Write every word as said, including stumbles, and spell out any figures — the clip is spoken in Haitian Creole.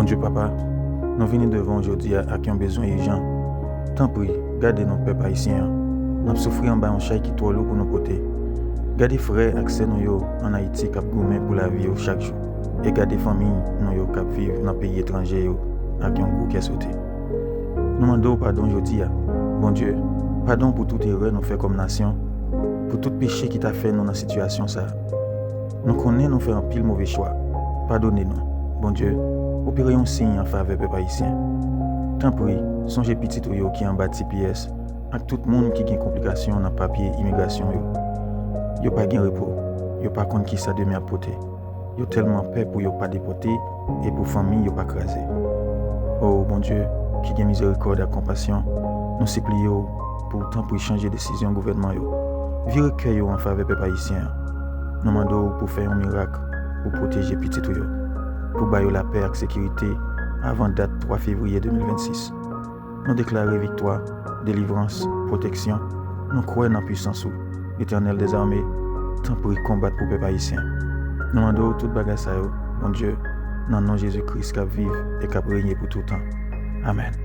Bondye Papa, nou vini devan w jodi a ak yon bezwen ijan. Tanpri, gade nou, pèp ayisyen an. N ap soufri anba yon chay ki twò lou pou nou pote. Gade frè ak sè nou yo ann Ayiti k ap goumen pou lavi yo chak jou. E gade fanmi nou yo k ap viv nan peyi etranje yo ak yon gwo kè sote. Nou mande w padon jodi a. Bondye, padon pou tout erè nou fè kòm nasyon, pou tout peche ki ta fè nou nan sitiyasyon sa a. Nou konnen nou fè anpil move chwa. Padone nou. Bondye, opere yon siy an favè pèp ayisyen. Tanpri, sonje pitit ou yo ki anba T P S ak tout moun ki gen konplikasyon nan papye imigrasyon yo. Yo pa gen repo. Yo pa konn kisa demen ap pote. Yo tèlman pè pou yo pa depòte e pou fanmi yo pa kraze. O Bondye, ki gen mizerikòd ak konpasyon, nou sipliye w pou w tanpri chanje desizyon gouvènman yo. Vire kè yo an favè pèp ayisyen an. Nou mande w pou fè yon mirak pou pwoteje pitit ou yo, pou ba yo lapè ak sekirite avan dat twa fevriye de mil vennsis. Nou deklare viktwa, delivrans, pwoteksyon. Nou kwè nan pwisans ou, Letènèl dèzame. Tanpri, konbat pou pèp ayisyen. Nou mande w tout bagay sa yo, Bondye, nan non Jezi Kris k ap viv e k ap renye pou toutan. Amèn.